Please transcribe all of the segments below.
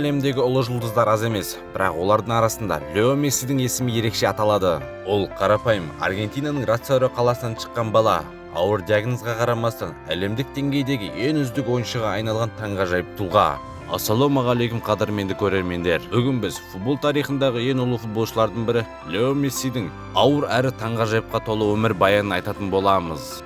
әлеміндегі ұлы жұлдыздар аз емес, бірақ олардың арасында Лео Мессидің есімі ерекше аталады. Ол қарапайым Аргентинаның Росарио қаласынан шыққан бала. Ауыр диагнозға қарамастан әлемдік деңгейдегі ең үздік ойыншыға айналған таңғажайып тұлға. Ассалаумағалейкум, қадірменді көрермендер. Бүгін біз футбол тарихындағы ең ұлы футболшылардың бірі Лео Мессидің ауыр әрі таңғажайыпқа толы өмір баянын айтатын боламыз.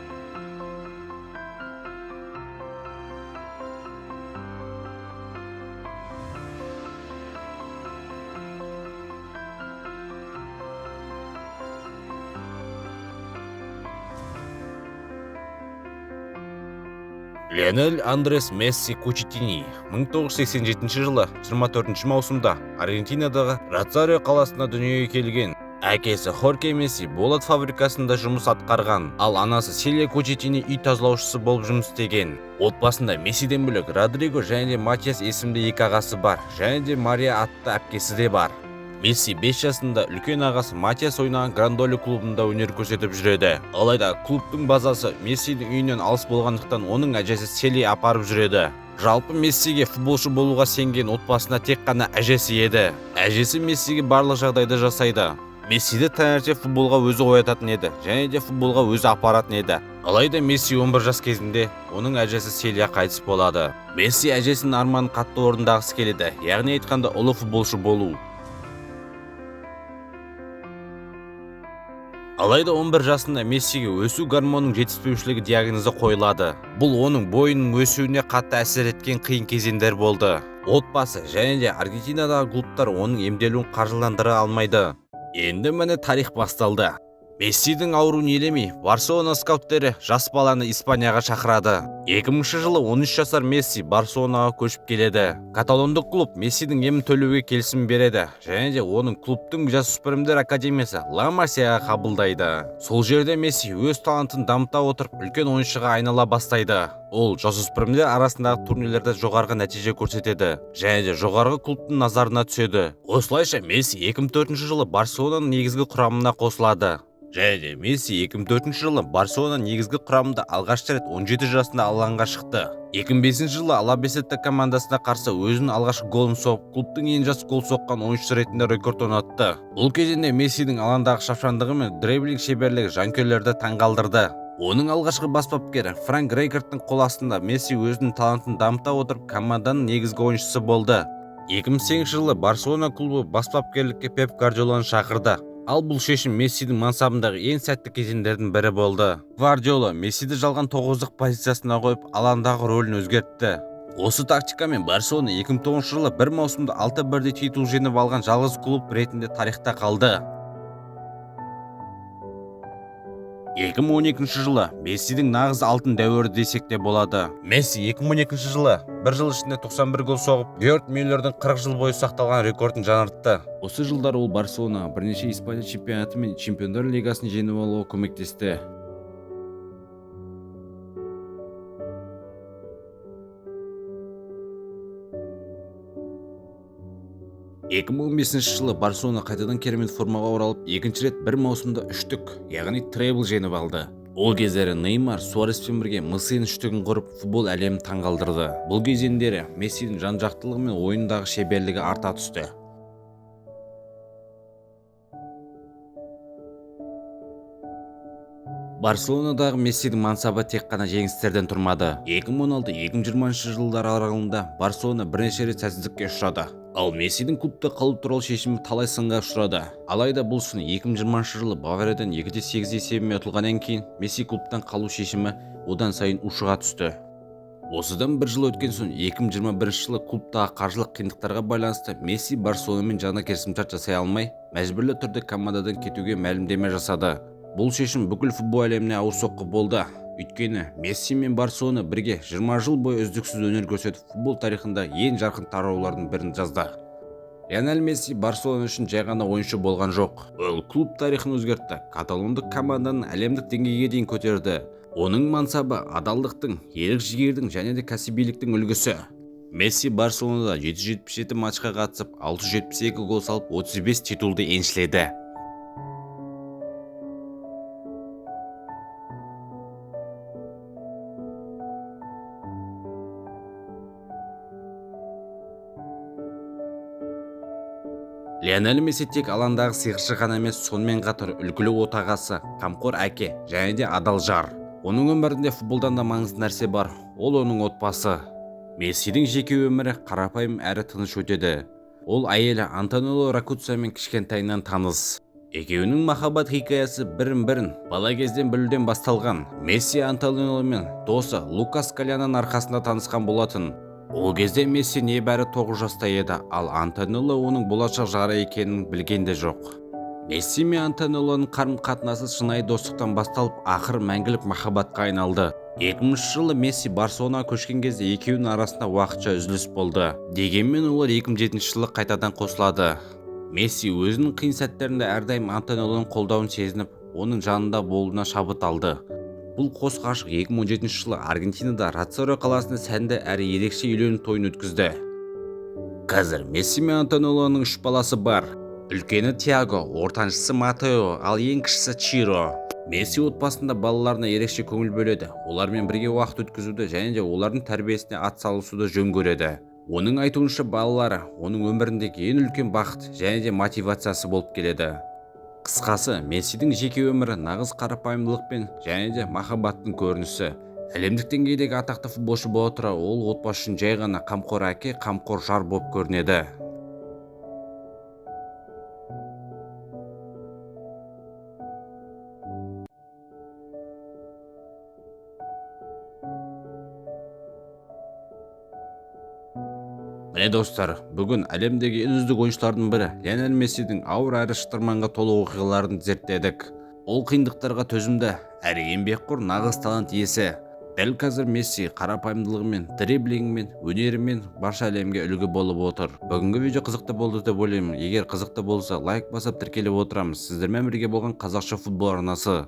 Лионель Андрес Месси Кучетини 1987 жылы 24 маусымда Аргентинадағы Росарио қаласында дүниеге келген. Әкесі Хорхе Месси болат фабрикасында жұмыс атқарған, ал анасы Селия Кучетини үй тазалаушысы болып жұмыс істеген. Отбасында Мессиден бөлек Родриго және де Матиас есімді екі ағасы бар, және де Мария атты әпкесі де бар. Месси 5 жасында үлкен ағасы Матиас ойнаған Грандоли клубында өнер көрсетіп жүреді. Алайда клубтың базасы Мессидің үйінен алыс болғандықтан оның әжесі Селия апарып жүреді. Жалпы Мессиге футболшы болуға сенген отбасына тек қана әжесі еді. Әжесі Мессиге барлық жағдайды жасайды. Мессиді таңертең футболға өзі оятатын еді, және де футболға өзі апаратын еді. Алайда Месси 11 жас кезінде оның әжесі Селия қайтыс болады. Месси әжесінің арманын қатты орындағысы келеді, яғни айтқанда ұлы футболшы болу. Алайда 11 жасында Мессиге өсу гормонының жетіспеушілігі диагнозы қойылады. Бұл оның бойының өсуіне қатты әсер еткен қиын кезеңдер болды. Отбасы және де Аргентинадағы клубтар оның емделуін қаржыландыра алмайды. Енді міне тарих басталды. Мессидің ауруын елемей, Барселона скауттері жас баланы Испанияға шақырады. 2000 жылы 13 жасар Месси Барселонаға көшіп келеді. Каталондық клуб Мессидің емін төлеуге келісім береді, және де оның клубтың жасөспірімдер академиясы Ла Масияға қабылдайды. Сол жерде Месси өз талантын дамыта отырып үлкен ойыншыға айнала бастайды. Ол жасөспірімдер арасындағы турнирлерде жоғарғы нәтиже көрсетеді, және де жоғарғы клубтың назарына түседі. Осылайша Месси 2004 жылы Барселонаның негізгі құрамына қосылады. Және де Месси 2004 жылы Барселона негізгі құрамында алғаш рет 17 жасында алаңға шықты. 2005 жылы Алабесетті командасына қарсы өзінің алғашқы голын соғып, клубтың ең жас гол соққан ойыншысы ретінде рекорд орнатты. Бұл кезеңде Мессидің алаңдағы шапшаңдығы мен дриблинг шеберлігі жанкүйерлерді таңғалдырды. Оның алғашқы бас бапкері Франк Рейкардтың қол астында Месси өзінің талантын дамыта отырып команданың негізгі ойыншысы болды. 2008 жылы Барселона клубы бас бапкерлікке Пеп Гвардиоланы шақырды. Ал бұл шешім Мессидің мансабындағы ең сәтті кезеңдердің бірі болды. Гвардиола Мессиді жалған тоғыздық позициясына қойып, алаңдағы рөлін өзгертті. Осы тактикамен Барселона 2009 жылы бір маусымда 6 бірдей титул жеңіп алған жалғыз клуб ретінде тарихта қалды. 2012 жылы Мессидің нағыз алтын дәуірі десек те болады. Месси 2012 жылы бір жыл ішінде 91 гол соғып, Герд Мюллердің 40 жыл бойы сақталған рекордын жаңартты. Осы жылдары ол Барселонаға бірнеше Испания чемпионаты мен Чемпиондар лигасын жеңіп алуға көмектесті. 2015 жылы Барселона қайтадан керемет формаға оралып, екінші рет бір маусымда үштік, яғни требл жеңіп алды. Ол кездері Неймар Суареспен бірге Мессидің үштігін құрып, футбол әлемін таңғалдырды. Бұл кезеңдері Мессидің жан-жақтылығы мен ойындағы шеберлігі арта түсті. Барселонадағы Мессидің мансабы тек қана жеңістерден тұрмады. 2016-2020 жылдар аралығында Барселона бірнеше рет сәтсіздікке ұшырады. Ал Мессидің клубта қалу туралы шешімі талай сынға ұшырады. Алайда бұл сын 2020 жылы Бавариядан 2-8 есебімен ұтылғаннан кейін Месси клубтан қалу шешімі одан сайын ушыға түсті. Осыдан бір жыл өткен соң 2021 жылы клубтағы қаржылық қиындықтарға байланысты Месси Барселонамен жаңа келісімшарт жасай алмай, мәжбүрлі түрде командадан кетуге мәлімдеме жасады. Бұл шешім бүкіл футбол әлеміне ауыр соққы болды. Өйткені Месси мен Барселона бірге 20 жыл бойы үздіксіз өнер көрсетіп, футбол тарихында ең жарқын тараулардың бірін жазды. Лионель Месси Барселона үшін жай ғана ойыншы болған жоқ. Ол клуб тарихын өзгертті, каталондық команданы әлемдік деңгейге дейін көтерді. Оның мансабы адалдықтың, ерік-жігердің және де кәсібиліктің үлгісі. Месси Барселонада 777 матчқа қатысып, 672 гол салып, 35 титулды еншіледі. Лионель Месси тек алаңдағы сиқыршы ғана емес, сонымен қатар үлгілі отағасы, қамқор әке және де адал жар. Оның өмірінде футболдан да маңызды нәрсе бар, ол оның отбасы. Мессидің жеке өмірі қарапайым әрі тыныш өтеді. Ол әйелі Антонелло Рокуццамен кішкентайынан таныс. Екеуінің махаббат хикаясы бірін-бірін бала кезден білуден басталған. Месси Антонелломен досы Лукас Скалианың арқасында танысқан болатын. Ол кезде Месси небәрі 9 жаста еді, ал Антонелло оның болашақ жары екенін білген де жоқ. Месси мен Антонеллоның қарым-қатынасы шынайы достықтан басталып, ақыры мәңгілік махаббатқа айналды. 2000 жылы Месси Барселонаға көшкен кезде екеуінің арасында уақытша үзіліс болды. Дегенмен олар 2007 жылы қайтадан қосылады. Месси өзінің қиын сәттерінде әрдайым Антонеллоның қолдауын сезініп, оның жанында болуына шабыт алды. Бұл қос ғашық 2017 жылы Аргентинада Росарио қаласында сәнді әрі ерекше үйлену тойын өткізді. Қазір Месси мен Антонеллоның 3 баласы бар. Үлкені Тиаго, ортаншысы Матео, ал ең кішісі Чиро. Месси отбасында балаларына ерекше көңіл бөледі, олармен бірге уақыт өткізуді және де олардың тәрбиесіне атсалысуды жөн көреді. Оның айтуынша, балалары оның өміріндегі ең үлкен бақыт және де мотивациясы болып келеді. Қысқасы, Мессидің жеке өмірі нағыз қарапайымдылық пен және де махаббаттың көрінісі. Әлемдік деңгейдегі атақты футболшы бола тұра, ол отбасы үшін жай ғана қамқор әке, қамқор жар болып көрінеді. Міне достар, бүгін әлемдегі ең үздік ойыншылардың бірі Лионель Мессидің ауыр әрі шытырманға толы оқиғаларын зерттедік. Ол қиындықтарға төзімді, әрі еңбекқор нағыз талант иесі. Дәл қазір Месси қарапайымдылығымен, дриблингімен, өнерімен барша әлемге үлгі болып отыр. Бүгінгі видео қызықты болды деп ойлаймын. Егер қызықты болса, лайк басып тіркеліп отырамыз. Сіздермен бірге болған Қазақша футбол арнасы.